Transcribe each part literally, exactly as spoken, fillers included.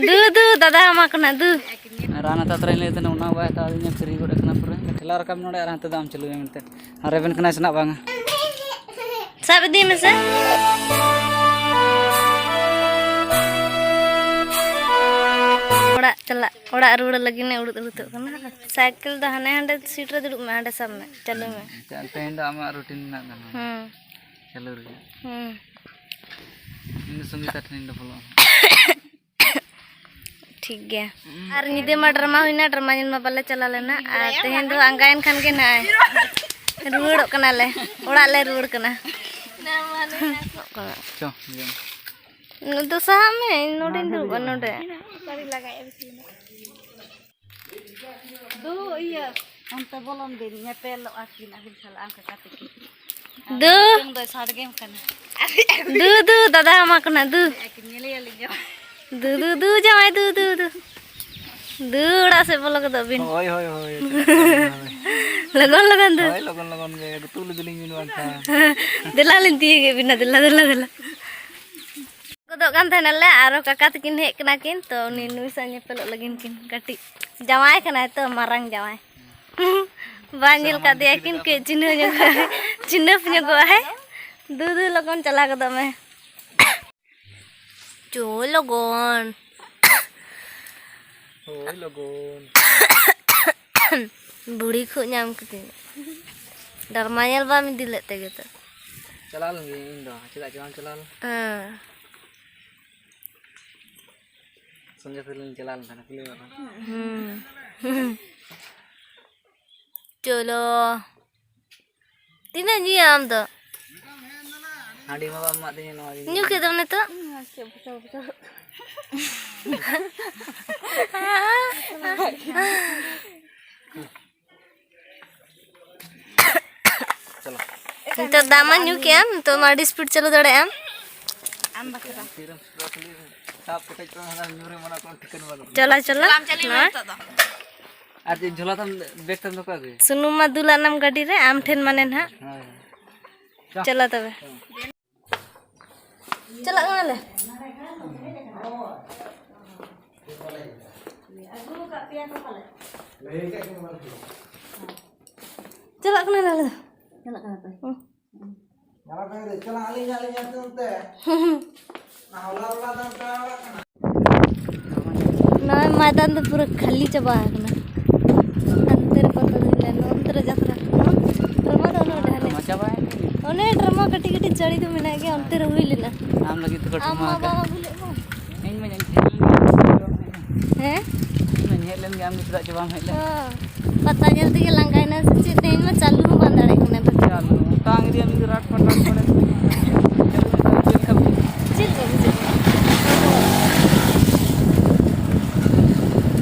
ᱫᱩ, ᱫᱩ, ᱫᱟᱫᱟ ᱮᱢᱟ ᱠᱚ ᱱᱟᱜ, ᱫᱩ᱾ ᱟᱨ ᱦᱟᱱᱟ ᱛᱟᱛᱨᱟᱧ ᱞᱟᱹᱭ ᱛᱟᱦᱮᱱᱟ, ᱚᱱᱟ ᱵᱟᱭ ᱦᱟᱛᱟᱣ ᱫᱤᱧᱟ, ᱯᱷᱨᱤ ᱜᱚᱫ ᱟᱠᱟᱱᱟ ᱯᱩᱨᱟᱹ᱾ ᱴᱷᱮᱞᱟᱣ ᱨᱟᱠᱟᱵ ᱱᱚᱰᱮ ᱟᱨ ᱦᱟᱱᱛᱮ ᱫᱚ ᱟᱢ ᱪᱟᱹᱞᱩᱭ ᱢᱮ ᱢᱮᱱᱛᱮ᱾ ᱟᱨ ᱨᱮᱵᱮᱱ ᱠᱟᱱᱟᱭ ᱥᱮ ᱱᱟᱜ ᱵᱟᱝᱟ? ᱥᱟᱵ ᱤᱫᱤ ᱢᱮᱥᱮ᱾ ᱚᱲᱟᱜ ᱪᱟᱞᱟᱜ, ᱚᱲᱟᱜ ᱨᱩᱣᱟᱹᱲ ᱞᱟᱹᱜᱤᱫ ᱮ ᱩᱲᱩᱫ ᱩᱲᱩᱫᱚᱜ ᱠᱟᱱᱟ᱾ ᱥᱟᱭᱠᱮᱞ ᱫᱚ ᱦᱟᱱᱮ ᱦᱟᱸᱰᱮ ᱥᱤᱴ ᱨᱮ ᱫᱩᱲᱩᱵ ᱢᱮ, ᱦᱟᱸᱰᱮ ᱥᱟᱵ ᱢᱮ, ᱪᱟᱹᱞᱩᱭ ᱢᱮ᱾ ᱛᱮᱦᱮᱧ ᱫᱚ ᱟᱢᱟᱜ ᱨᱩᱴᱤᱱ ᱢᱮᱱᱟᱜ ᱛᱟᱢᱟ᱾ ᱦᱩᱸ᱾ ᱪᱟᱹᱞᱩ ᱨᱮᱭᱟᱜ᱾ ᱦᱩᱸ᱾ ᱤᱧ ᱫᱚ ᱥᱚᱝᱜᱤᱛᱟ ᱴᱷᱮᱱᱤᱧ ᱰᱚᱵᱚᱞᱚᱜᱼᱟ᱾ ᱴᱷᱤᱠ ᱜᱮᱭᱟ᱾ ᱟᱨ ᱧᱤᱫᱟᱹ ᱢᱟ ᱰᱨᱟᱢᱟ ᱦᱩᱭᱱᱟ, ᱰᱨᱟᱢᱟ ᱧᱮᱞ ᱢᱟ ᱵᱟᱞᱮ ᱪᱟᱞᱟᱣ ᱞᱮᱱᱟ᱾ ᱟᱨ ᱛᱮᱦᱮᱧ ᱫᱚ ᱟᱸᱜᱟᱭᱮᱱ ᱠᱷᱟᱱ ᱜᱮ ᱱᱟᱜ ᱨᱩᱣᱟᱹᱲᱚᱜ ᱠᱟᱱᱟᱞᱮ, ᱚᱲᱟᱜ ᱞᱮ ᱨᱩᱣᱟᱹᱲ ᱠᱟᱱᱟ᱾ ᱪᱚ, ᱡᱚᱢ᱾ ᱱᱩᱭ ᱫᱚ ᱥᱟᱦᱟᱜ ᱢᱮ, ᱤᱧ ᱱᱚᱰᱮᱧ ᱫᱩᱲᱩᱵᱼᱟ, ᱱᱚᱰᱮ᱾ ᱫᱩ ᱤᱭᱟᱹ, ᱚᱱᱛᱮ ᱵᱚᱞᱚᱱ ᱵᱤᱱ, ᱧᱮᱯᱮᱞᱚᱜᱼᱟ ᱠᱤᱱ ᱟᱹᱵᱤᱱ ᱥᱟᱞᱟᱜ ᱚᱱᱠᱟ ᱠᱟᱛᱮ ᱠᱤᱱ᱾ ᱫᱩ᱾ ᱱᱤᱛᱚᱝ ᱫᱚᱭ ᱥᱟᱰᱜᱮᱢ ᱠᱟᱱᱟ᱾ ᱫᱩ, ᱫᱩ, ᱫᱟᱫᱟ ᱮᱢᱟ ᱠᱚ ᱱᱟᱜ, ᱫᱩ᱾ ᱟᱹᱠᱤᱱ ᱧᱮᱞᱮᱭᱟᱞᱤᱧ ᱡᱚ᱾ ᱫᱩ, ᱫᱩ, ᱫᱩ, ᱡᱟᱶᱟᱭ, ᱫᱩ, ᱫᱩ, ᱫᱩ᱾ ᱫᱩ, ᱚᱲᱟᱜ ᱥᱮᱫ ᱵᱚᱞᱚ ᱜᱚᱫᱚᱜ ᱵᱤᱱ᱾ ᱦᱳᱭ, ᱦᱳᱭ, ᱦᱳᱭ᱾ ᱞᱚᱜᱚᱱ, ᱞᱚᱜᱚᱱ, ᱫᱩ᱾ ᱦᱳᱭ, ᱞᱚᱜᱚᱱ, ᱞᱚᱜᱚᱱ ᱜᱮ᱾ ᱜᱩᱛᱩ ᱞᱤᱫᱤᱞᱤᱧ ᱵᱤᱱ ᱵᱟᱝᱠᱷᱟᱱ᱾ ᱫᱮᱞᱟ ᱞᱤᱧ ᱛᱤᱭᱳᱜᱮᱫ ᱵᱤᱱᱟ, ᱫᱮᱞᱟ, ᱫᱮᱞᱟ, ᱫᱮᱞᱟ᱾ ᱜᱚᱫᱚᱜ ᱠᱟᱱ ᱛᱟᱦᱮᱱᱟᱞᱮ, ᱟᱨᱚ ᱠᱟᱠᱟ ᱛᱟᱹᱠᱤᱱ ᱦᱮᱡ ᱠᱟᱱᱟ ᱠᱤᱱ, ᱛᱚ ᱩᱱᱤ ᱱᱩᱭ ᱥᱟᱶ ᱧᱮᱯᱮᱞᱚᱜ ᱞᱟᱹᱜᱤᱫ ᱠᱤᱱ ᱠᱟᱹᱴᱤᱡ ᱡᱟᱶᱟᱭ ᱠᱟᱱᱟᱭ ᱛᱚ, ᱢᱟᱨᱟᱝ ᱡᱟᱶᱟᱭ᱾ ᱵᱟᱭ ᱧᱮᱞ ᱠᱟᱫᱮᱭᱟ ᱠᱤᱱ, ᱠᱟᱹᱡ ᱪᱤᱱᱦᱟᱹ ᱧᱚᱜᱚᱜᱼᱟᱭ, ᱪᱤᱱᱦᱟᱹᱯ ᱧᱚᱜᱚᱜᱼᱟᱭ᱾ ᱫᱩ ᱫᱩ, ᱞᱚᱜᱚᱱ ᱪᱟᱞᱟᱣ ᱜᱚᱫᱚᱜ ᱢᱮ᱾ ᱪᱚ ᱞᱚᱜᱚᱱ᱾ ᱦᱳᱭ ᱞᱚᱜᱚᱱ᱾ ᱵᱩᱲᱦᱤ ᱠᱷᱩᱜ ᱧᱟᱢ ᱠᱤᱫᱤᱧᱟ᱾ ᱰᱟᱨᱢᱟ ᱧᱮᱞ ᱵᱟᱢ ᱤᱫᱤ ᱞᱮᱫ ᱛᱮᱜᱮ ᱛᱚ᱾ ᱪᱟᱞᱟᱣ ᱞᱮᱱ ᱜᱤᱭᱟᱹᱧ ᱤᱧ ᱫᱚ, ᱪᱮᱫᱟᱜ ᱪᱚ ᱵᱟᱝ ᱪᱟᱞᱟᱣ ᱞᱮᱱᱟ? ᱦᱮᱸ᱾ ᱥᱚᱸᱜᱮ ᱛᱮᱞᱤᱧ ᱪᱟᱞᱟᱣ ᱞᱮᱱ ᱛᱟᱦᱮᱱᱟ, ᱠᱩᱞᱤ ᱢᱮ ᱵᱟᱠᱷᱟᱱ᱾ ᱦᱩᱸ᱾ ᱪᱚᱞᱚ᱾ ᱛᱤᱱᱟᱹᱜ ᱧᱩᱭᱟ ᱟᱢ ᱫᱚ? ᱦᱟᱺᱰᱤ ᱢᱟ ᱵᱟᱢ ᱮᱢᱟᱫᱤᱧᱟ, ᱱᱚᱣᱟ ᱜᱮ ᱧᱩ ᱠᱮᱫ ᱫᱚᱢ ᱱᱤᱛᱚᱜ? ᱪᱚᱞᱚ᱾ ᱱᱤᱛᱚᱜ ᱫᱟᱜ ᱢᱟ ᱧᱩ ᱠᱮᱜ ᱟᱢ, ᱱᱤᱛᱚᱜ ᱢᱟ ᱟᱹᱰᱤ ᱥᱯᱤᱰ ᱪᱟᱹᱞᱩ ᱫᱟᱲᱮᱭᱟᱜ ᱟᱢ᱾ ᱟᱢ ᱵᱟᱠᱷᱨᱟ᱾ ᱛᱤᱨᱮᱢ ᱥᱟᱵ ᱠᱮᱴᱮᱡ ᱠᱚᱜᱼᱟ, ᱦᱟᱱᱟ ᱧᱩᱨ ᱮᱢᱟᱱᱚᱜ ᱠᱚᱱᱳ ᱴᱷᱤᱠᱟᱹᱱ ᱵᱟᱹᱱᱩᱜᱼᱟ᱾ ᱪᱚᱞᱚ, ᱪᱚᱞᱚ᱾ ᱵᱟᱢ ᱪᱟᱹᱞᱩᱭᱟ ᱱᱤᱛᱚᱜ ᱫᱚ? ᱟᱨ ᱪᱮᱫ ᱡᱷᱚᱞᱟ ᱛᱟᱢ, ᱵᱮᱜᱽ ᱛᱟᱢ ᱫᱚ ᱚᱠᱚᱭ ᱟᱹᱜᱩᱭᱟ? ᱥᱩᱱᱩᱢ ᱢᱟ ᱫᱩᱞᱟᱜ ᱱᱟᱢ ᱜᱟᱹᱰᱤ ᱨᱮ, ᱟᱢ ᱴᱷᱮᱱ ᱢᱟᱱᱮ ᱱᱟᱦᱟᱜ᱾ ᱦᱳᱭ᱾ ᱪᱚ᱾ ᱪᱚᱞᱚ ᱛᱚᱵᱮ᱾ ᱦᱳᱭ᱾ ᱪᱟᱞᱟᱜ ᱠᱟᱱᱟᱞᱮ᱾ ᱪᱟᱞᱟᱜ ᱠᱟᱱᱟ ᱟᱞᱮ ᱫᱚ᱾ ᱪᱟᱞᱟᱜ ᱠᱟᱱᱟ ᱯᱮ? ᱦᱩᱸ᱾ ᱪᱟᱞᱟᱜ ᱟᱹᱞᱤᱧ, ᱟᱹᱞᱤᱧ ᱟᱹᱛᱩ ᱚᱱᱛᱮ᱾ ᱚᱱᱟ ᱦᱚᱞᱟ ᱨᱚᱲᱟ ᱫᱚ ᱚᱱᱠᱟ ᱚᱲᱟᱜ ᱠᱟᱱᱟ᱾ ᱱᱚᱜᱼᱚᱭ ᱢᱚᱭᱫᱟᱱ ᱫᱚ ᱯᱩᱨᱟᱹ ᱠᱷᱟᱹᱞᱤ ᱪᱟᱵᱟ ᱟᱠᱟᱱᱟ᱾ ᱦᱟᱱᱛᱮ ᱨᱮ ᱯᱟᱛᱟ ᱫᱚ ᱦᱩᱭ ᱞᱮᱱᱟ, ᱱᱚᱱᱛᱮ ᱨᱮ ᱡᱟᱛᱨᱟ᱾ ᱰᱨᱟᱢᱟ ᱫᱚ ᱩᱱᱟᱹᱜ ᱰᱷᱮᱨ ᱪᱟᱵᱟ ᱪᱟᱵᱟᱭᱮᱱ ᱜᱮ᱾ ᱚᱱᱮ ᱰᱨᱟᱢᱟ ᱠᱟᱹᱴᱤᱡ ᱠᱟᱹᱴᱤᱡ ᱪᱟᱹᱲᱤ ᱫᱚ ᱢᱮᱱᱟᱜ ᱜᱮᱭᱟ, ᱚᱱᱛᱮ ᱨᱮ ᱦᱩᱭ ᱞᱮᱱᱟ᱾ ᱟᱢ ᱞᱟᱹᱜᱤᱫ ᱛᱮᱠᱚ ᱟᱢ ᱰᱨᱟᱢᱟ ᱢᱟ ᱟᱠᱟᱫ᱾ ᱵᱟᱢ ᱟᱹᱜᱩ ᱞᱮᱫ ᱠᱚᱣᱟ᱾ ᱤᱧ ᱢᱟᱧ ᱦᱮᱡ ᱞᱮᱱ ᱜᱮ᱾ ᱦᱮᱸ? ᱤᱧ ᱢᱟᱧ ᱦᱮᱡ ᱞᱮᱱ ᱜᱮ, ᱟᱢ ᱜᱮ ᱪᱮᱫᱟᱜ ᱪᱚ ᱵᱟᱢ ᱦᱮᱡ ᱞᱮᱱ? ᱦᱚᱸ, ᱯᱟᱛᱟ ᱧᱮᱞ ᱛᱮᱜᱮ ᱞᱟᱸᱜᱟᱭᱮᱱᱟ ᱥᱮ ᱪᱮᱫ? ᱛᱮᱦᱮᱧ ᱢᱟ ᱪᱟᱹᱞᱩ ᱦᱚᱸ ᱵᱟᱝ ᱫᱟᱲᱮᱭᱟᱜ ᱠᱟᱱᱟ ᱵᱟᱡᱟᱨ᱾ ᱪᱟᱹᱞᱩ, ᱚᱴᱟᱝ ᱤᱫᱤᱭᱟ ᱢᱤᱫ ᱨᱟᱴ ᱯᱟᱴᱟᱝ ᱠᱚᱨᱮ᱾ ᱪᱮᱫ ᱞᱮᱠᱟ ᱵᱩᱡᱷᱟᱹᱜᱼᱟ? ᱪᱮᱫ ᱞᱮᱠᱟ ᱵᱩᱡᱷᱟᱹᱜ ᱠᱟᱱᱟ?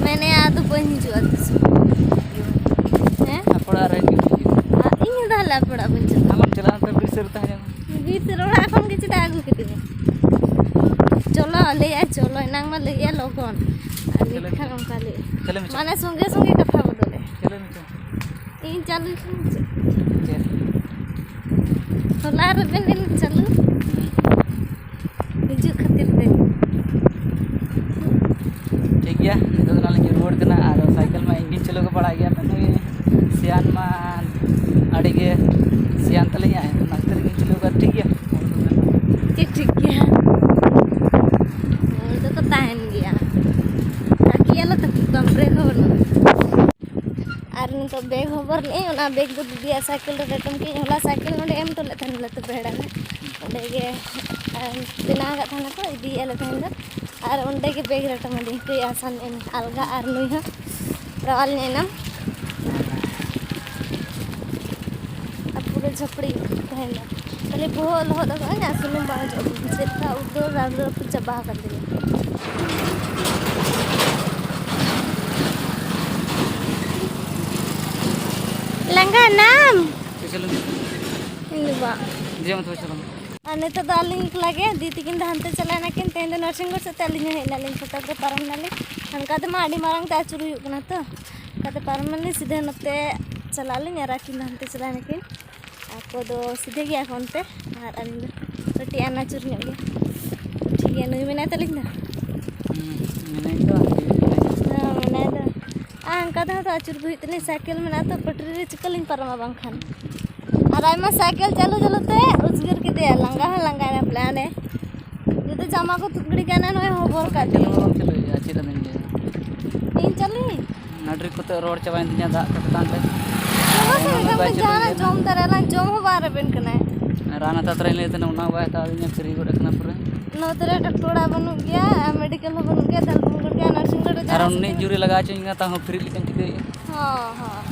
ᱢᱮᱱᱮ ᱟᱫᱚ ᱵᱟᱹᱧ ᱦᱤᱡᱩᱜᱼᱟ ᱛᱤᱥ ᱦᱚᱸ᱾ ᱦᱮᱸ? ᱟᱯᱮ ᱚᱲᱟᱜ ᱨᱮ ᱦᱤᱡᱩᱜ ᱢᱮ᱾ ᱟᱨ ᱤᱧ ᱦᱚᱸ ᱛᱟᱦᱚᱞᱮ ᱟᱯᱮ ᱚᱲᱟᱜ ᱵᱟᱹᱧ ᱪᱟᱞᱟᱜᱼᱟ᱾ ᱟᱞᱚᱢ ᱪᱟᱞᱟᱜᱼᱟ, ᱚᱱᱛᱮ ᱵᱤᱨ ᱥᱮᱫ ᱨᱮ ᱛᱟᱦᱮᱸ ᱧᱟᱢ᱾ ᱵᱤᱨ ᱥᱮᱫ ᱚᱲᱟᱜ ᱠᱷᱚᱱ ᱜᱮ ᱪᱮᱫᱟᱜ ᱟᱹᱜᱩ ᱠᱤᱫᱤᱧᱟ? ᱪᱚᱞᱚ, ᱞᱟᱹᱭᱮᱜᱼᱟ ᱪᱚᱞᱚ, ᱮᱱᱟᱝ ᱢᱟ ᱞᱟᱹᱭᱮᱜᱼᱟ ᱞᱚᱜᱚᱱ᱾ ᱟᱨ ᱪᱚᱞᱚ ᱱᱤᱛ ᱠᱷᱟᱱ ᱚᱱᱠᱟ ᱞᱟᱹᱭᱮᱜᱼᱟ᱾ ᱪᱚᱞᱚ ᱢᱮ᱾ ᱢᱟᱱᱮ ᱥᱚᱸᱜᱮ ᱥᱚᱸᱜᱮ ᱠᱟᱛᱷᱟ ᱵᱚᱫᱚᱞᱮᱜᱼᱟ᱾ ᱪᱚᱞᱚ ᱢᱮ᱾ ᱤᱧ ᱪᱟᱹᱞᱩᱭ ᱠᱷᱟᱱ ᱪᱮᱫ? ᱪᱮᱫ? ᱦᱚᱞᱟ ᱨᱮᱵᱮᱱ ᱮᱱ ᱪᱟᱹᱞᱩ᱾ ᱦᱤᱡᱩᱜ ᱠᱷᱟᱹᱛᱤᱨ ᱛᱮ᱾ ᱴᱷᱤᱠ ᱜᱮᱭᱟ, ᱱᱤᱛᱚᱜ ᱫᱚ ᱱᱟᱦᱟᱜ ᱞᱤᱧ ᱨᱩᱣᱟᱹᱲ ᱠᱟᱱᱟ᱾ ᱟᱨ ᱥᱟᱭᱠᱮᱞ ᱢᱟ ᱤᱧ ᱜᱤᱧ ᱪᱟᱹᱞᱩ ᱠᱚ ᱵᱟᱲᱟᱭ ᱜᱮᱭᱟ, ᱱᱩᱭ ᱥᱤᱭᱟᱱ ᱢᱟ ᱟᱹᱰᱤ ᱜᱮ ᱥᱤᱭᱟᱱ ᱛᱟᱹᱞᱤᱧᱟᱭ, ᱚᱱᱟ ᱠᱷᱟᱹᱛᱤᱨ ᱜᱤᱧ ᱪᱟᱹᱞᱩ ᱠᱟᱫᱟ᱾ ᱴᱷᱤᱠ ᱜᱮᱭᱟ? ᱪᱮᱫ ᱴᱷᱤᱠ ᱜᱮᱭᱟ? ᱢᱩᱞ ᱫᱚᱠᱚ ᱛᱟᱦᱮᱱ ᱜᱮᱭᱟ᱾ ᱛᱟᱹᱠᱤᱡ ᱟᱞᱚ ᱛᱟᱹᱠᱤᱡ ᱠᱚᱣᱟᱢ, ᱵᱨᱮᱠ ᱦᱚᱸ ᱵᱟᱹᱱᱩᱜᱼᱟ᱾ ᱟᱨ ᱱᱤᱛᱚᱜ ᱵᱮᱜᱽ ᱦᱚᱵᱚᱨ ᱞᱮᱫᱟᱹᱧ, ᱚᱱᱟ ᱵᱮᱜᱽ ᱫᱚ ᱫᱤᱫᱤᱭᱟᱜ ᱥᱟᱭᱠᱮᱞ ᱨᱮ ᱨᱮᱴᱚᱢ ᱠᱮᱫᱟᱹᱧ᱾ ᱦᱚᱞᱟ ᱥᱟᱭᱠᱮᱞ ᱱᱚᱰᱮ ᱮᱢ ᱦᱚᱴᱚ ᱞᱮᱫ ᱛᱟᱦᱮᱱ ᱞᱟᱹᱴᱩ ᱵᱮᱦᱲᱟ ᱨᱮ, ᱚᱸᱰᱮ ᱜᱮ, ᱟᱨ ᱵᱮᱱᱟᱣ ᱟᱠᱟᱫ ᱛᱟᱦᱮᱱᱟᱠᱚ, ᱤᱫᱤᱭᱮᱫᱼᱟ ᱞᱮ ᱛᱟᱦᱮᱱ ᱫᱚ᱾ ᱟᱨ ᱚᱸᱰᱮ ᱜᱮ ᱵᱮᱜᱽ ᱨᱮᱴᱚᱢ ᱟᱹᱫᱤᱧ, ᱦᱟᱹᱯᱟᱹᱭ ᱟᱥᱟᱱ ᱮᱱ ᱟᱞᱜᱟ, ᱟᱨ ᱱᱩᱭ ᱦᱚᱸ ᱨᱟᱣᱟᱞ ᱧᱚᱜ ᱮᱱᱟᱢ᱾ ᱟᱨ ᱯᱩᱨᱟᱹ ᱡᱷᱟᱹᱯᱲᱤ ᱛᱟᱦᱮᱱᱟ, ᱠᱷᱟᱹᱞᱤ ᱵᱚᱦᱚᱜ ᱞᱚᱦᱚᱫ ᱟᱠᱟᱱᱟ ᱟᱨ ᱥᱩᱱᱩᱢ ᱵᱟᱝ ᱚᱡᱚᱜ ᱟᱠᱟᱱᱟ᱾ ᱪᱮᱫ ᱞᱮᱠᱟ ᱩᱵ ᱫᱚ ᱨᱟᱹᱯᱩᱫ ᱪᱟᱵᱟ ᱟᱠᱟᱱ ᱛᱤᱧᱟ᱾ ᱞᱟᱸᱜᱟ ᱮᱱᱟᱢ? ᱪᱚᱞᱚ᱾ ᱤᱧ ᱫᱚ ᱵᱟᱝ᱾ ᱫᱮᱡᱚᱜ ᱢᱮ ᱛᱚᱵᱮ, ᱪᱚᱞᱚ᱾ ᱟᱨ ᱱᱤᱛᱚᱜ ᱫᱚ ᱟᱹᱞᱤᱧ ᱮᱠᱞᱟ ᱜᱮ, ᱫᱤ ᱛᱟᱹᱠᱤᱱ ᱫᱚ ᱦᱟᱱᱛᱮ ᱪᱟᱞᱟᱣ ᱮᱱᱟᱠᱤᱱ, ᱛᱮᱦᱮᱧ ᱫᱚ ᱱᱟᱨᱥᱤᱝᱜᱚᱲ ᱥᱮᱫ ᱛᱮ ᱟᱹᱞᱤᱧ ᱦᱚᱸ ᱦᱮᱡ ᱮᱱᱟᱞᱤᱧ, ᱯᱷᱚᱴᱚᱠ ᱨᱮ ᱯᱟᱨᱚᱢ ᱮᱱᱟᱞᱤᱧ᱾ ᱚᱱᱠᱟ ᱛᱮᱢᱟ ᱟᱹᱰᱤ ᱢᱟᱨᱟᱝ ᱛᱮ ᱟᱹᱪᱩᱨ ᱦᱩᱭᱩᱜ ᱠᱟᱱᱟ ᱛᱚ, ᱚᱱᱠᱟᱛᱮ ᱯᱟᱨᱚᱢ ᱮᱱᱟᱞᱤᱧ ᱥᱤᱫᱷᱟᱹ ᱱᱚᱛᱮ ᱪᱟᱞᱟᱜ ᱟᱹᱞᱤᱧ ᱟᱨ ᱟᱹᱠᱤᱱ ᱫᱚ ᱦᱟᱱᱛᱮ ᱪᱟᱞᱟᱣ ᱮᱱᱟᱠᱤᱱ᱾ ᱟᱠᱚ ᱫᱚ ᱥᱤᱫᱷᱟᱹ ᱜᱮᱭᱟ ᱠᱚ ᱚᱱᱛᱮ, ᱟᱨ ᱟᱹᱞᱤᱧ ᱫᱚ ᱠᱟᱹᱴᱤᱡ ᱟᱱᱟᱪᱩᱨ ᱧᱚᱜ ᱜᱮ᱾ ᱴᱷᱤᱠ ᱜᱮᱭᱟ, ᱱᱩᱭ ᱢᱮᱱᱟᱭ ᱛᱟᱹᱞᱤᱧ ᱫᱚ᱾ ᱦᱩᱸ, ᱢᱮᱱᱟᱭ ᱛᱚ, ᱦᱤᱡᱩᱜ ᱠᱟᱱᱟᱭ᱾ ᱦᱮᱸ, ᱢᱮᱱᱟᱭ ᱫᱚ᱾ ᱦᱚᱸ ᱟᱹᱪᱩᱨ ᱜᱮ ᱦᱩᱭᱩᱜ ᱛᱟᱹᱞᱤᱧ, ᱥᱟᱭᱠᱮᱞ ᱢᱮᱱᱟᱜᱼᱟ ᱛᱚ, ᱯᱟᱹᱴᱨᱤ ᱨᱮ ᱪᱤᱠᱟᱹ ᱞᱤᱧ ᱯᱟᱨᱚᱢᱟ ᱵᱟᱝᱠᱷᱟᱱ? ᱟᱨ ᱟᱭᱢᱟ ᱥᱟᱭᱠᱮᱞ ᱪᱟᱹᱞᱩ ᱪᱟᱹᱞᱩ ᱛᱮ ᱩᱥᱜᱟᱹᱨ ᱠᱮᱫᱮᱭᱟ, ᱞᱟᱸᱜᱟ ᱦᱚᱸ ᱞᱟᱸᱜᱟᱭᱮᱱᱟ ᱵᱚᱞᱮ᱾ ᱦᱟᱱᱮ ᱡᱩᱫᱤ ᱡᱟᱢᱟ ᱠᱚ ᱛᱩᱫ ᱜᱤᱰᱤ ᱠᱟᱱᱟ, ᱱᱚᱜᱼᱚᱭ ᱦᱚᱵᱚᱨ ᱠᱟᱜ ᱪᱮᱫ ᱫᱤᱧᱟ᱾ ᱦᱚᱸ ᱵᱟᱢ ᱪᱟᱹᱞᱩᱭᱮᱫᱼᱟ, ᱪᱮᱫ ᱮᱢ ᱢᱮᱱ ᱜᱮᱭᱟ? ᱤᱧ ᱪᱟᱹᱞᱩᱭ? ᱱᱟᱹᱰᱨᱤ ᱠᱚᱛᱮ ᱨᱚᱲ ᱪᱟᱵᱟᱭᱮᱱ ᱛᱤᱧᱟ ᱫᱟᱜ ᱠᱚ ᱪᱮᱛᱟᱱ ᱨᱮ᱾ ᱵᱟᱵᱟ ᱥᱮ ᱩᱱᱟᱹᱜ ᱢᱮᱛᱟᱢ ᱵᱟᱭ ᱠᱟᱱᱟ, ᱪᱟᱹᱞᱩᱭ ᱡᱟᱦᱟᱱᱟᱜ ᱜᱮᱭᱟ᱾ ᱡᱚᱢ ᱫᱟᱨᱮ ᱟᱞᱟᱝ ᱡᱚᱢ ᱦᱚᱸ ᱵᱟᱭ ᱨᱮᱵᱮᱱ ᱠᱟᱱᱟᱭ᱾ ᱨᱟᱱ ᱦᱟᱛᱟᱣ ᱛᱚᱨᱟᱧ ᱞᱟᱹᱭ ᱛᱟᱦᱮᱱᱟ, ᱚᱱᱟ ᱦᱚᱸ ᱵᱟᱭ ᱦᱟᱛᱟᱣ ᱫᱤᱧᱟ, ᱯᱷᱨᱤ ᱜᱚᱫ ᱟᱠᱟᱱᱟ ᱯᱩᱨᱟᱹ᱾ ᱱᱚᱛᱮ ᱨᱮ ᱰᱟᱠᱛᱚᱨ ᱚᱲᱟᱜ ᱵᱟᱹᱱᱩᱜ ᱜᱮᱭᱟ, ᱟᱨ ᱢᱮᱰᱤᱠᱮᱞ ᱦᱚᱸ ᱵᱟᱹᱱᱩᱜ ᱜᱮᱭᱟ, ᱫᱟᱞᱵᱚ ᱜᱚᱫ ᱜᱮᱭᱟ, ᱱᱟᱨᱥᱤᱝ ᱜᱚᱫ ᱟᱨ ᱜᱮᱭᱟ᱾ ᱩᱱᱤ ᱡᱩᱨᱤ ᱞᱟᱜᱟᱣ ᱦᱚᱪᱚᱧ ᱠᱟᱱᱟ, ᱛᱟᱣ ᱦᱚᱸ ᱯᱷᱨᱤ ᱞᱮᱠᱟᱧ ᱴᱷᱤᱠᱟᱹᱭᱮᱫᱼᱟ᱾ ᱦᱚᱸ, ᱦᱚᱸ᱾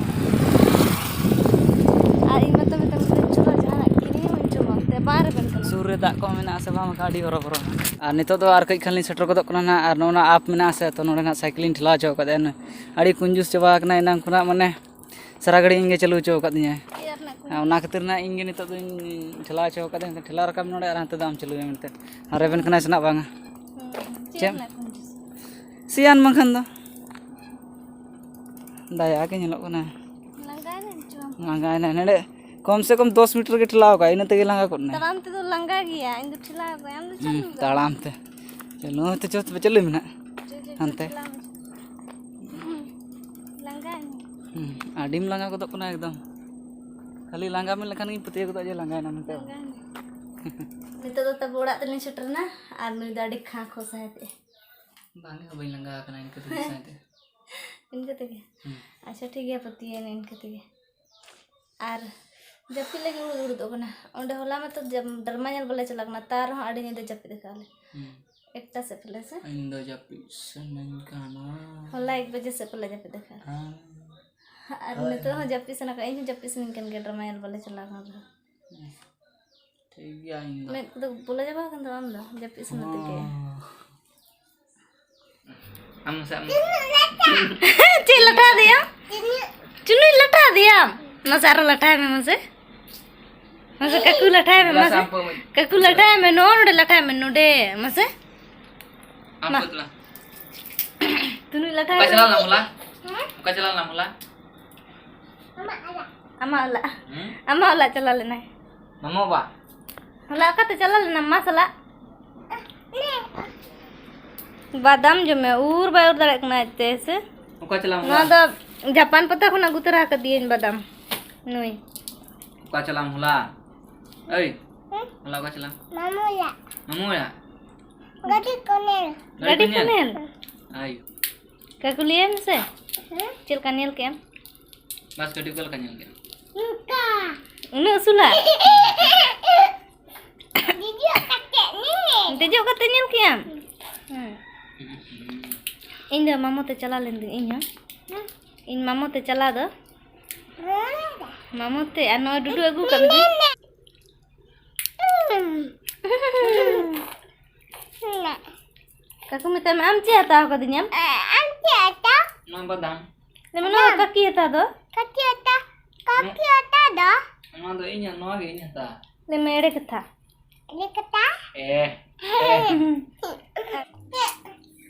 ᱟᱨ ᱤᱧ ᱢᱟᱛᱚ ᱢᱮᱛᱟᱢ ᱠᱟᱹᱱᱟᱹᱧ, ᱪᱚᱞᱚ ᱡᱟᱦᱟᱱᱟᱜ ᱠᱤᱨᱤᱧ ᱟᱹᱜᱩᱭ ᱪᱚ ᱵᱟᱝ ᱛᱮ, ᱵᱟᱝ ᱨᱮᱵᱮᱱ ᱠᱟᱱᱟ᱾ ᱥᱩᱨ ᱨᱮ ᱫᱟᱜ ᱠᱚ ᱢᱮᱱᱟᱜᱼᱟ ᱥᱮ ᱵᱟᱝ, ᱵᱟᱠᱷᱟᱱ ᱟᱹᱰᱤ ᱦᱚᱨᱚᱵᱚᱨᱚ᱾ ᱟᱨ ᱱᱤᱛᱚᱜ ᱫᱚ ᱟᱨ ᱠᱟᱹᱡ ᱠᱷᱟᱱ ᱞᱤᱧ ᱥᱮᱴᱮᱨ ᱜᱚᱫᱚᱜ ᱠᱟᱱᱟ ᱱᱟᱦᱟᱜ, ᱟᱨ ᱱᱚᱜᱼᱚ ᱱᱚᱣᱟ ᱟᱯ ᱢᱮᱱᱟᱜᱼᱟ ᱥᱮ, ᱛᱚ ᱱᱚᱰᱮ ᱱᱟᱦᱟᱜ ᱥᱟᱭᱠᱮᱞ ᱞᱤᱧ ᱴᱷᱮᱞᱟᱣ ᱦᱚᱪᱚ ᱟᱠᱟᱫᱼᱟ᱾ ᱟᱹᱰᱤ ᱠᱩᱧᱡᱩᱥ ᱪᱟᱵᱟ ᱟᱠᱟᱱᱟ ᱮᱱᱟᱝ ᱠᱷᱚᱱᱟᱜ, ᱢᱟᱱᱮ ᱥᱟᱨᱟ ᱜᱷᱟᱹᱲᱤᱡ ᱤᱧ ᱜᱮ ᱪᱟᱹᱞᱩ ᱦᱚᱪᱚ ᱟᱠᱟᱫᱤᱧᱟᱭ᱾ ᱪᱮᱫ ᱨᱮᱱᱟᱜ ᱠᱩᱧᱡᱩᱥ? ᱟᱨ ᱚᱱᱟ ᱠᱷᱟᱹᱛᱤᱨ ᱱᱟᱦᱟᱜ ᱤᱧ ᱜᱮ ᱱᱤᱛᱚᱜ ᱫᱚᱧ ᱴᱷᱮᱞᱟᱣ ᱦᱚᱪᱚ ᱟᱠᱟᱫᱟ, ᱴᱷᱮᱞᱟᱣ ᱨᱟᱠᱟᱵ ᱱᱚᱰᱮ ᱟᱨ ᱦᱟᱱᱛᱮ ᱫᱚ ᱟᱢ ᱪᱟᱹᱞᱩᱭ ᱢᱮ ᱢᱮᱱᱛᱮ᱾ ᱟᱨ ᱨᱮᱵᱮᱱ ᱠᱟᱱᱟᱭ ᱥᱮ ᱱᱟᱜ ᱵᱟᱝᱟ? ᱦᱩᱸ, ᱪᱮᱫ ᱪᱮᱫ? ᱨᱮᱱᱟᱜ ᱠᱩᱧᱡᱩᱥ? ᱥᱤᱭᱟᱱ ᱵᱟᱝᱠᱷᱟᱱ ᱫᱚ᱾ ᱫᱟᱭᱟ ᱜᱮ ᱧᱮᱞᱚᱜ ᱠᱟᱱᱟ᱾ ᱞᱟᱸᱜᱟᱭᱮᱱᱟᱢ ᱪᱚ? ᱞᱟᱸᱜᱟᱭᱮᱱᱟ᱾ ᱱᱚᱰᱮ ᱠᱚᱢ ᱥᱮ ᱠᱚᱢ ᱫᱚᱥ ᱢᱤᱴᱟᱨ ᱜᱮ ᱴᱷᱮᱞᱟᱣ ᱠᱟᱜᱼᱟ, ᱤᱱᱟᱹ ᱛᱮᱜᱮ ᱞᱟᱸᱜᱟ ᱜᱚᱫ ᱮᱱᱟᱭ᱾ ᱛᱟᱲᱟᱢ ᱛᱮᱫᱚ ᱞᱟᱸᱜᱟ ᱜᱮᱭᱟ, ᱤᱧ ᱫᱚ ᱴᱷᱮᱞᱟᱣ ᱠᱟᱜᱼᱟ, ᱟᱢ ᱫᱚ ᱦᱩᱸ, ᱪᱟᱹᱞᱩ ᱠᱟᱜᱼᱟ᱾ ᱛᱟᱲᱟᱢ ᱛᱮ᱾ ᱪᱟᱹᱞᱩ ᱦᱚᱸ ᱛᱚ ᱪᱚ, ᱛᱚᱵᱮ ᱪᱟᱹᱞᱩᱭ ᱢᱮ ᱱᱟᱜ᱾ ᱪᱚ, ᱪᱚ, ᱪᱚ, ᱦᱟᱱᱛᱮ᱾ ᱴᱷᱮᱞᱟᱣ ᱢᱮ᱾ ᱦᱩᱸ, ᱞᱟᱸᱜᱟᱭᱮᱱᱟᱹᱧ᱾ ᱦᱩᱸ, ᱟᱹᱰᱤᱢ ᱞᱟᱸᱜᱟ ᱜᱚᱫᱚᱜ ᱠᱟᱱᱟ ᱮᱠᱫᱚᱢ᱾ ᱠᱷᱟᱹᱞᱤ ᱞᱟᱸᱜᱟ ᱢᱮᱱ ᱞᱮᱠᱷᱟᱱ ᱜᱤᱧ ᱯᱟᱹᱛᱭᱟᱹᱣ ᱜᱚᱫᱚᱜᱼᱟ ᱡᱮ ᱞᱟᱸᱜᱟᱭᱮᱱᱟ ᱢᱮᱱᱛᱮ᱾ ᱞᱟᱸᱜᱟᱭᱮᱱᱟᱹᱧ᱾ ᱱᱤᱛᱚᱜ ᱫᱚ ᱛᱟᱵᱚ ᱚᱲᱟᱜ ᱛᱮᱞᱤᱧ ᱥᱮᱴᱮᱨᱮᱱᱟ ᱟᱨ ᱱᱩᱭ ᱫᱚ ᱟᱹᱰᱤ ᱠᱷᱟᱸ ᱠᱷᱚ ᱥᱟᱦᱮᱫ ᱮ᱾ ᱵᱟᱝ ᱜᱮ, ᱵᱟᱹᱧ ᱞᱟᱸᱜᱟ ᱟᱠᱟᱱᱟ ᱤᱱᱠᱟᱹ ᱛᱮᱜᱮ ᱥᱟᱦᱮᱫ ᱮ᱾ ᱤᱱᱠᱟᱹ ᱛᱮᱜᱮ? ᱦᱩᱸ᱾ ᱟᱪᱪᱷᱟ, ᱴᱷᱤᱠ ᱜᱮᱭᱟ, ᱯᱟᱹᱛᱭᱟᱹᱣᱮᱱᱟᱹᱧ ᱤᱱᱠᱟᱹ ᱛᱮᱜᱮ᱾ ᱟᱨ ᱡᱟᱹᱯᱤᱫ ᱞᱟᱹᱜᱤᱫ ᱩᱲᱩᱫ ᱩᱲᱩᱫᱚᱜ ᱠᱟᱱᱟ᱾ ᱚᱸᱰᱮ ᱦᱚᱞᱟ ᱢᱟᱛᱚ ᱡᱟᱢ-, ᱰᱨᱟᱢᱟ ᱧᱮᱞ ᱵᱟᱞᱮ ᱪᱟᱞᱟᱜ ᱠᱟᱱᱟ, ᱛᱟᱣ ᱨᱮᱦᱚᱸ ᱟᱹᱰᱤ ᱧᱤᱫᱟᱹ ᱡᱟᱹᱯᱤᱫ ᱟᱠᱟᱫ ᱞᱮ᱾ ᱦᱩᱸ᱾ ᱮᱠᱴᱟ ᱥᱮᱫ ᱯᱟᱞᱮ ᱥᱮ? ᱤᱧ ᱫᱚ ᱡᱟᱹᱯᱤᱫ ᱥᱟᱱᱟᱧ ᱠᱟᱱᱟ᱾ ᱦᱚᱞᱟ ᱮᱠ ᱵᱟᱡᱮ ᱥᱮᱫ ᱯᱟᱞᱮ ᱡᱟᱹᱯᱤᱫ ᱟᱠᱟᱫ᱾ ᱦᱮᱸ᱾ ᱟᱨ ᱦᱳᱭ, ᱱᱤᱛᱚᱜ ᱦᱚᱸ ᱦᱳᱭ᱾ ᱡᱟᱹᱯᱤᱫ ᱥᱟᱱᱟ ᱠᱟᱱᱟ᱾ ᱤᱧ ᱦᱚᱸ ᱡᱟᱹᱯᱤᱫ ᱥᱟᱱᱟᱧ ᱠᱟᱱ ᱜᱮᱭᱟ, ᱰᱨᱟᱢᱟ ᱧᱮᱞ ᱵᱟᱞᱮ ᱪᱟᱞᱟᱣ ᱠᱟᱱ ᱨᱮᱦᱚᱸ᱾ ᱦᱩᱸ᱾ ᱴᱷᱤᱠ ᱜᱮᱭᱟ, ᱤᱧ ᱫᱚ᱾ ᱢᱮᱫ ᱠᱚᱫᱚ ᱵᱚᱞᱚ ᱪᱟᱵᱟ ᱟᱠᱟᱱ ᱛᱟᱢᱟ ᱟᱢ ᱫᱚ, ᱡᱟᱹᱯᱤᱫ ᱥᱟᱱᱟ ᱛᱮᱜᱮ? ᱦᱚᱸ᱾ ᱟᱢ ᱢᱟᱥᱮ ᱟᱢ᱾ ᱪᱮᱫ ᱞᱟᱴᱷᱟ ᱟᱫᱮᱭᱟᱢ? ᱪᱩᱱᱩᱭ ᱞᱟᱴᱷᱟ ᱟᱫᱮᱭᱟᱢ? ᱢᱟᱥᱮ ᱟᱨᱚ ᱞᱟᱴᱷᱟᱭ ᱢᱮ ᱢᱟᱥᱮ᱾ ᱢᱟᱥᱮ ᱠᱟᱠᱩ ᱞᱟᱴᱷᱟᱭ ᱢᱮ ᱜᱞᱟᱥ ᱢᱟᱥᱮ᱾ ᱟᱢ ᱠᱚ ᱤᱢᱟᱹᱧ᱾ ᱠᱟᱠᱩ ᱞᱟᱴᱷᱟᱭ ᱢᱮ, ᱱᱚᱜᱼᱚ ᱱᱚᱰᱮ ᱞᱟᱴᱷᱟᱭ ᱢᱮ, ᱱᱚᱰᱮ ᱢᱟᱥᱮ᱾ ᱟᱢ ᱢᱟ᱾ ᱠᱚ ᱛᱟᱞᱟᱝ᱾ ᱛᱩᱱᱩᱡ ᱞᱟᱴᱷᱟᱭ ᱚᱠᱟ ᱢᱮ᱾ ᱪᱟᱞᱟᱣ ᱞᱮᱱᱟᱢ ᱦᱚᱞᱟ? ᱦᱮᱸ? ᱚᱠᱟ ᱪᱟᱞᱟᱣ ᱞᱮᱱᱟᱢ ᱦᱚᱞᱟ? ᱟᱢᱟᱜ ᱚᱲᱟᱜ᱾ ᱦᱩᱸ? ᱟᱢᱟᱜ ᱚᱲᱟᱜ ᱪᱟᱞᱟᱣ ᱞᱮᱱᱟᱭ᱾ ᱢᱟᱢᱟ ᱵᱟ? ᱦᱚᱞᱟ ᱚᱠᱟᱛᱮ ᱪᱟᱞᱟᱣ ᱞᱮᱱᱟᱢ ᱢᱟ ᱥᱟᱞᱟᱜ? ᱵᱟᱫᱟᱢ ᱡᱚᱢᱮ, ᱩᱨ ᱵᱟᱭ ᱩᱨ ᱫᱟᱲᱮᱭᱟᱜ ᱠᱟᱱᱟ ᱟᱡᱛᱮ, ᱦᱮᱸ ᱥᱮ? ᱚᱠᱟ ᱪᱟᱞᱟᱣ ᱱᱚᱣᱟ ᱞᱮᱱᱟ? ᱫᱚ ᱡᱟᱯᱟᱱ ᱯᱟᱛᱟ ᱠᱷᱚᱱ ᱟᱹᱜᱩ ᱛᱚᱨᱟ ᱟᱠᱟᱫᱤᱭᱟᱹᱧ ᱵᱟᱫᱟᱢ᱾ ᱱᱩᱭ᱾ ᱚᱠᱟ ᱪᱟᱞᱟᱢ ᱦᱚᱞᱟ? ᱮᱭ, ᱦᱮᱸ? ᱦᱚᱞᱟ ᱚᱠᱟ ᱪᱟᱞᱟᱢ? ᱢᱟᱢᱩ ᱚᱲᱟᱜ᱾ ᱢᱟᱢᱩ ᱚᱲᱟᱜ? ᱜᱟᱹᱰᱤ ᱠᱚ ᱧᱮᱞ᱾ ᱜᱟᱹᱰᱤ ᱠᱚ ᱧᱮᱞ? ᱟᱭᱳ᱾ ᱠᱟᱠᱩ ᱞᱟᱹᱭᱟᱭ ᱢᱮᱥᱮ᱾ ᱦᱮᱸ? ᱪᱮᱫ ᱞᱮᱠᱟ ᱧᱮᱞ ᱠᱮᱜᱼᱟᱢ? ᱵᱟᱥ ᱜᱟᱹᱰᱤ ᱚᱠᱟ ᱞᱮᱠᱟ ᱧᱮᱞ ᱠᱮᱜᱼᱟᱢ? ᱱᱚᱝᱠᱟ᱾ ᱩᱱᱟᱹᱜ ᱩᱥᱩᱞᱟ? ᱫᱮᱡᱚᱜ ᱠᱟᱛᱮ ᱧᱮᱞ᱾ ᱫᱮᱡᱚᱜ ᱠᱟᱛᱮ ᱧᱮᱞ ᱠᱮᱜᱼᱟᱢ? ᱦᱮᱸ᱾ ᱤᱧ ᱫᱚ ᱢᱟᱢᱚ ᱛᱮ ᱪᱟᱞᱟᱣ ᱞᱮᱱ ᱫᱩᱧ, ᱤᱧ ᱦᱚᱸ᱾ ᱤᱧ ᱢᱟᱢᱚ ᱛᱮ ᱪᱟᱞᱟᱣ ᱫᱚ᱾ ᱢᱟᱢᱚ ᱛᱮ, ᱟᱨ ᱱᱚᱜᱼᱚᱭ ᱰᱩᱰᱩ ᱟᱹᱜᱩ ᱠᱟᱜ ᱢᱮ᱾ ᱠᱟᱠᱩ ᱢᱮᱛᱟᱭ ᱢᱮ, ᱟᱢ ᱪᱮᱫ ᱦᱟᱛᱟᱣ ᱠᱟᱫᱤᱧᱟᱢ? ᱟᱢ ᱪᱮᱫ ᱦᱟᱛᱟᱣ? ᱱᱚᱣᱟ ᱵᱟᱫᱟᱢ᱾ ᱞᱟᱹᱭ ᱢᱮ, ᱱᱚᱣᱟ ᱵᱟᱫᱟᱢ᱾ ᱠᱟᱹᱠᱤ ᱦᱟᱛᱟᱣ ᱫᱚ? ᱠᱟᱹᱠᱤ ᱦᱟᱛᱟᱣ, ᱠᱟᱹᱠᱤ ᱦᱟᱛᱟᱣ ᱫᱚ? ᱱᱚᱣᱟ ᱫᱚ ᱤᱧᱟᱜ, ᱱᱚᱣᱟ ᱜᱮ ᱤᱧ ᱦᱟᱛᱟᱣ᱾ ᱞᱟᱹᱭ ᱢᱮ, ᱮᱲᱮ ᱠᱟᱛᱷᱟ᱾ ᱮᱲᱮ ᱠᱟᱛᱷᱟ? ᱮ᱾ ᱦᱳᱭ᱾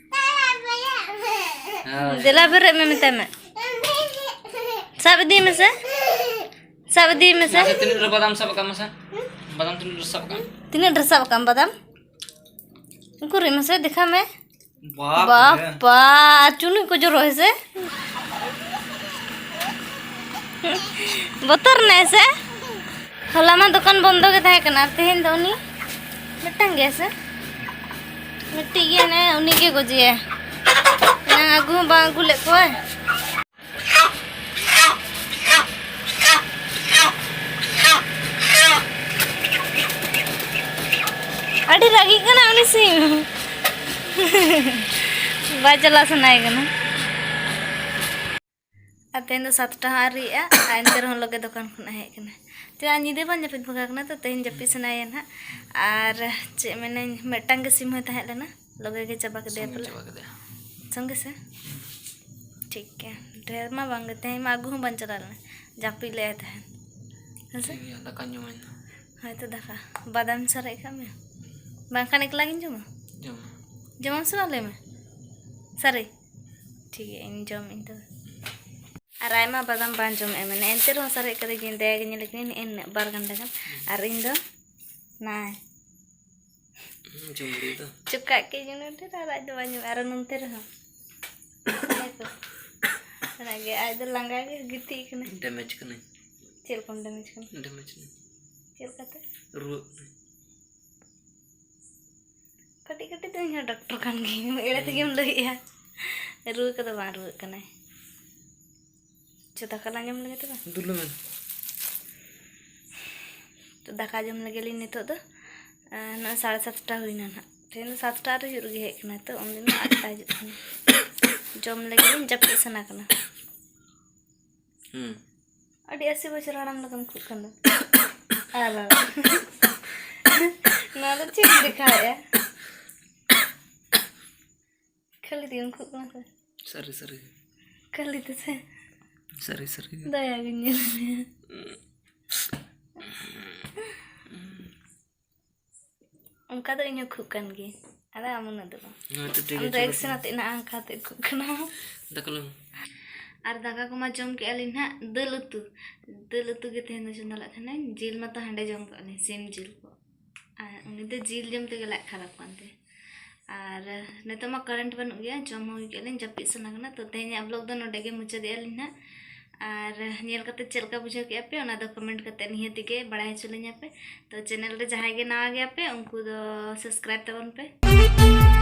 ᱫᱮᱞᱟ ᱵᱮᱨᱮᱫ ᱢᱮ ᱢᱮᱛᱟᱭ ᱢᱮ᱾ ᱥᱟᱵ ᱤᱫᱤᱭ ᱢᱮᱥᱮ᱾ ᱥᱟᱵ ᱤᱫᱤᱭ ᱢᱮᱥᱮ᱾ ᱢᱟᱥᱮ, ᱛᱤᱱᱟᱹᱜ ᱰᱷᱮᱨ ᱵᱟᱫᱟᱢ ᱥᱟᱵ ᱟᱠᱟᱫ ᱢᱟᱥᱮ? ᱵᱟᱫᱟᱢ ᱛᱤᱱᱟᱹᱜ ᱰᱷᱮᱨ ᱥᱟᱵ ᱟᱠᱟᱫ? ᱛᱤᱱᱟᱹᱜ ᱰᱷᱮᱨ ᱥᱟᱵ ᱟᱠᱟᱫ ᱟᱢ ᱵᱟᱫᱟᱢ? ᱩᱠᱩᱨᱤᱡ ᱢᱟᱥᱮ ᱫᱮᱠᱷᱟ ᱢᱮ᱾ ᱵᱟᱯ ᱨᱮ᱾ ᱵᱟᱯᱟ, ᱟᱨ ᱪᱩᱱᱩᱡ ᱠᱚ ᱡᱚᱨᱚ ᱦᱮᱸ ᱥᱮ? ᱵᱚᱛᱚᱨ ᱱᱟᱭ ᱥᱮ? ᱦᱚᱞᱟ ᱢᱟ ᱫᱚᱠᱟᱱ ᱵᱚᱱᱫᱚ ᱜᱮ ᱛᱟᱦᱮᱸ ᱠᱟᱱᱟ, ᱟᱨ ᱛᱮᱦᱮᱧ ᱫᱚ ᱩᱱᱤ ᱢᱤᱫᱴᱟᱝ ᱜᱮ ᱥᱮ? ᱢᱤᱫᱴᱤᱡ ᱜᱮ ᱦᱮᱱᱟᱭᱟ, ᱩᱱᱤ ᱜᱮ ᱜᱚᱡᱮᱭᱟᱭ᱾ ᱮᱱᱟᱝ ᱟᱹᱜᱩ ᱦᱚᱸ ᱵᱟᱝ ᱟᱹᱜᱩ ᱞᱮᱫ ᱠᱚᱣᱟᱭ᱾ ᱟᱹᱰᱤ ᱨᱟᱹᱜᱤᱜ ᱠᱟᱱᱟ ᱩᱱᱤ ᱥᱤᱢ᱾ ᱵᱟᱭ ᱪᱟᱞᱟᱜ ᱥᱟᱱᱟᱭᱮ ᱠᱟᱱᱟ᱾ ᱟᱨ ᱛᱮᱦᱮᱧ ᱫᱚ ᱥᱟᱛᱴᱟ ᱦᱚᱸ ᱟᱹᱣᱨᱤᱭᱟᱜᱼᱟ, ᱟᱨ ᱮᱱᱛᱮ ᱨᱮᱦᱚᱸ ᱞᱚᱜᱮ ᱫᱚᱠᱟᱱ ᱠᱷᱚᱱᱟᱜ ᱦᱮᱡ ᱠᱟᱱᱟ᱾ ᱪᱮᱫᱟᱜ ᱧᱤᱫᱟᱹ ᱵᱟᱝ ᱡᱟᱹᱯᱤᱫ ᱵᱷᱟᱜᱟᱣ ᱠᱟᱱᱟ, ᱛᱚ ᱛᱮᱦᱮᱧ ᱡᱟᱹᱯᱤᱫ ᱥᱟᱱᱟᱭᱮᱭᱟ ᱱᱟᱦᱟᱜ᱾ ᱟᱨ ᱪᱮᱫ ᱢᱮᱱᱟᱹᱧ, ᱢᱤᱫᱴᱟᱝ ᱜᱮ ᱥᱤᱢ ᱦᱚᱸᱭ ᱛᱟᱦᱮᱸ ᱞᱮᱱᱟ, ᱞᱚᱜᱮ ᱜᱮ ᱪᱟᱵᱟ ᱠᱮᱫᱮᱭᱟ ᱥᱚᱸᱜᱮ ᱯᱟᱞᱮ᱾ ᱪᱟᱵᱟ ᱠᱮᱫᱮᱭᱟ᱾ ᱥᱚᱸᱜᱮ ᱥᱮ? ᱴᱷᱤᱠ ᱜᱮᱭᱟ, ᱰᱷᱮᱨ ᱢᱟ ᱵᱟᱝ ᱜᱮ, ᱛᱮᱦᱮᱧ ᱢᱟ ᱟᱹᱜᱩ ᱦᱚᱸ ᱵᱟᱝ ᱪᱟᱞᱟᱣ ᱞᱮᱱᱟ, ᱡᱟᱹᱯᱤᱫ ᱞᱮᱫᱟᱭ ᱛᱟᱦᱮᱸᱫ᱾ ᱦᱮᱸ ᱥᱮ? ᱴᱷᱤᱠ ᱜᱮᱭᱟ, ᱫᱟᱠᱟᱧ ᱡᱚᱢᱟᱹᱧ ᱱᱟ᱾ ᱦᱳᱭ ᱛᱚ, ᱫᱟᱠᱟ᱾ ᱵᱟᱫᱟᱢ ᱥᱟᱨᱮᱡ ᱠᱟᱜ ᱢᱮ, ᱵᱟᱝᱠᱷᱟᱱ ᱮᱠᱞᱟ ᱜᱤᱧ ᱡᱚᱢᱟ᱾ ᱡᱚᱢᱟ᱾ ᱡᱚᱢᱟᱢ ᱥᱮ ᱵᱟᱝ, ᱞᱟᱹᱭ ᱢᱮ? ᱥᱟᱹᱨᱤ? ᱴᱷᱤᱠ ᱜᱮᱭᱟ, ᱤᱧ ᱡᱚᱢ ᱤᱧ ᱛᱚᱵᱮ᱾ ᱟᱨ ᱟᱭᱢᱟ ᱵᱟᱫᱟᱢ ᱵᱟᱝ ᱡᱚᱢᱮᱫᱼᱟ ᱢᱮᱱᱟ, ᱮᱱᱛᱮ ᱨᱮᱦᱚᱸ ᱥᱟᱨᱮᱡ ᱠᱟᱛᱮ ᱜᱤᱧ ᱫᱟᱭᱟ ᱜᱮ ᱧᱮᱞ ᱠᱤᱱᱟᱹᱧ, ᱮᱱ ᱵᱟᱨ ᱜᱟᱱᱰᱟ ᱜᱟᱱ᱾ ᱟᱨ ᱤᱧ ᱫᱚ ᱱᱟᱭ᱾ ᱦᱩᱸ, ᱡᱚᱢ ᱜᱮ ᱫᱚ᱾ ᱪᱚᱠᱟᱜ ᱠᱮᱫ ᱱᱚᱰᱮ ᱟᱨ ᱟᱡ ᱫᱚ ᱵᱟᱭ ᱧᱩ, ᱟᱨ ᱱᱚᱱᱛᱮ ᱨᱮᱦᱚᱸ᱾ ᱧᱮᱞ ᱠᱚ᱾ ᱚᱱᱟᱜᱮ ᱟᱡ ᱫᱚ ᱞᱟᱸᱜᱟ ᱜᱮ ᱜᱤᱛᱤᱡ ᱠᱟᱱᱟᱭ᱾ ᱰᱮᱢᱮᱡᱽ ᱠᱟᱹᱱᱟᱹᱧ᱾ ᱪᱮᱫ ᱞᱮᱠᱟᱢ ᱰᱮᱢᱮᱡᱽ ᱠᱟᱱᱟ? ᱰᱮᱢᱮᱡᱽ ᱠᱟᱹᱱᱟᱹᱧ᱾ ᱪᱮᱫ ᱞᱮᱠᱟᱛᱮ? ᱨᱩᱣᱟᱹᱜ ᱠᱟᱹᱱᱟᱹᱧ᱾ ᱠᱟᱹᱴᱤᱡ ᱠᱟᱹᱴᱤᱡ ᱫᱚ ᱤᱧ ᱦᱚᱸ ᱰᱟᱠᱴᱚᱨ ᱠᱟᱱ ᱜᱤᱭᱟᱹᱧ, ᱮᱲᱮ ᱛᱮᱜᱮᱢ ᱞᱟᱹᱭᱮᱜᱼᱟ᱾ ᱨᱩᱣᱟᱹ ᱠᱚᱫᱚ ᱵᱟᱝ ᱨᱩᱣᱟᱹᱜ ᱠᱟᱱᱟᱭ᱾ ᱪᱚ ᱫᱟᱠᱟ ᱞᱟᱝ ᱡᱚᱢ ᱞᱮᱜᱮ ᱛᱚᱵᱮ᱾ ᱫᱩᱞ ᱢᱮ᱾ ᱛᱚ ᱫᱟᱠᱟ ᱡᱚᱢ ᱞᱮᱜᱮ ᱞᱤᱧ ᱱᱤᱛᱚᱜ ᱫᱚ᱾ ᱟᱨ ᱱᱚᱜᱼᱚᱭ ᱥᱟᱲᱮ ᱥᱟᱛᱴᱟ ᱦᱩᱭᱱᱟ ᱱᱟᱦᱟᱜ᱾ ᱛᱮᱦᱮᱧ ᱫᱚ ᱥᱟᱛᱴᱟ ᱨᱮ ᱦᱩᱭᱩᱜ ᱨᱮᱜᱮ ᱦᱮᱡ ᱠᱟᱱᱟᱭ, ᱛᱚ ᱩᱱᱫᱤᱱ ᱫᱚ ᱟᱴᱴᱟ ᱦᱤᱡᱩᱜ ᱠᱟᱱᱟ᱾ ᱡᱚᱢ ᱞᱮᱜᱮ ᱞᱤᱧ, ᱡᱟᱹᱯᱤᱫ ᱥᱟᱱᱟ ᱠᱟᱱᱟ᱾ ᱦᱩᱸ᱾ ᱟᱹᱰᱤ ᱟᱥᱤ ᱵᱚᱪᱷᱚᱨ ᱦᱟᱲᱟᱢ ᱞᱮᱠᱟᱢ ᱠᱷᱩᱜ ᱠᱟᱱ ᱫᱚ᱾ ᱟᱨ ᱱᱚᱣᱟ ᱫᱚ ᱪᱮᱫ ᱮᱢ ᱫᱮᱠᱷᱟᱣᱮᱫᱼᱟ? ᱠᱷᱟᱹᱞᱤ ᱛᱮᱜᱮᱢ ᱠᱷᱩᱜ ᱠᱟᱱᱟ ᱥᱮ? ᱥᱟᱹᱨᱤ ᱥᱟᱹᱨᱤ᱾ ᱠᱷᱟᱹᱞᱤ ᱛᱮᱥᱮ? ᱥᱟᱹᱨᱤ ᱥᱟᱹᱨᱤ᱾ ᱫᱟᱭᱟ ᱜᱤᱧ ᱧᱮᱞ ᱢᱮᱭᱟ᱾ ᱚᱱᱠᱟ ᱫᱚ ᱤᱧ ᱦᱚᱸ ᱠᱷᱩᱜ ᱠᱟᱱ ᱜᱤᱭᱟᱹᱧ, ᱟᱫᱚ ᱟᱢ ᱩᱱᱟᱹᱜ ᱫᱚ ᱵᱟᱝ᱾ ᱦᱳᱭ ᱛᱚ, ᱴᱷᱤᱠ ᱟᱢ ᱫᱚ ᱟᱪᱷᱮ᱾ ᱮᱠᱥᱮᱱ ᱟᱛᱮᱫ ᱱᱟᱜ ᱟᱝᱠᱟ ᱟᱛᱮᱫ ᱠᱷᱩᱜ ᱠᱟᱱᱟ᱾ ᱫᱟᱠᱟ ᱞᱩ᱾ ᱟᱨ ᱫᱟᱠᱟ ᱠᱚᱢᱟ ᱡᱚᱢ ᱠᱮᱜᱼᱟ ᱞᱤᱧ ᱱᱟᱦᱟᱜ, ᱫᱟᱹᱞ ᱩᱛᱩ, ᱫᱟᱹᱞ ᱩᱛᱩ ᱜᱮ ᱛᱮᱦᱮᱧ ᱫᱚ ᱪᱚᱸᱫᱟ ᱞᱮᱫ ᱛᱟᱦᱮᱱᱟᱹᱧ᱾ ᱡᱤᱞ ᱢᱟᱛᱚ ᱦᱟᱸᱰᱮ ᱡᱚᱢ ᱠᱟᱜ ᱞᱤᱧ, ᱥᱤᱢ ᱡᱤᱞ ᱠᱚ᱾ ᱟᱨ ᱩᱱᱤ ᱫᱚ ᱡᱤᱞ ᱡᱚᱢ ᱛᱮᱜᱮ ᱞᱟᱡ ᱠᱷᱟᱨᱟᱯ ᱠᱟᱱ ᱛᱟᱭᱟ᱾ ᱟᱨ ᱱᱤᱛᱚᱜ ᱢᱟ ᱠᱟᱨᱮᱱᱴ ᱵᱟᱹᱱᱩᱜ ᱜᱮᱭᱟ, ᱡᱚᱢ ᱦᱚᱸ ᱦᱩᱭ ᱠᱮᱜᱼᱟ ᱞᱤᱧ, ᱡᱟᱹᱯᱤᱫ ᱥᱟᱱᱟ ᱠᱟᱱᱟ᱾ ᱛᱚ ᱛᱮᱦᱮᱧᱟᱜ ᱵᱞᱚᱜ ᱫᱚ ᱱᱚᱰᱮ ᱜᱮ ᱢᱩᱪᱟᱹᱫᱮᱜᱼᱟ ᱞᱤᱧ ᱱᱟᱦᱟᱜ᱾ ᱟᱨ ᱧᱮᱞ ᱠᱟᱛᱮ ᱪᱮᱫ ᱞᱮᱠᱟ ᱵᱩᱡᱷᱟᱹᱣ ᱠᱮᱜᱼᱟ ᱯᱮ, ᱚᱱᱟ ᱫᱚ ᱠᱚᱢᱮᱱᱴ ᱠᱟᱛᱮ ᱱᱤᱦᱟᱹᱛ ᱜᱮ ᱵᱟᱲᱟᱭ ᱦᱚᱪᱚ ᱞᱤᱧᱟ ᱯᱮ᱾ ᱛᱚ ᱪᱮᱱᱮᱞ ᱨᱮ ᱡᱟᱦᱟᱸᱭ ᱜᱮ ᱱᱟᱣᱟ ᱜᱮᱭᱟ ᱯᱮ, ᱩᱱᱠᱩ ᱫᱚ ᱥᱟᱵᱥᱠᱨᱟᱭᱤᱵ ᱛᱟᱵᱚᱱ ᱯᱮ᱾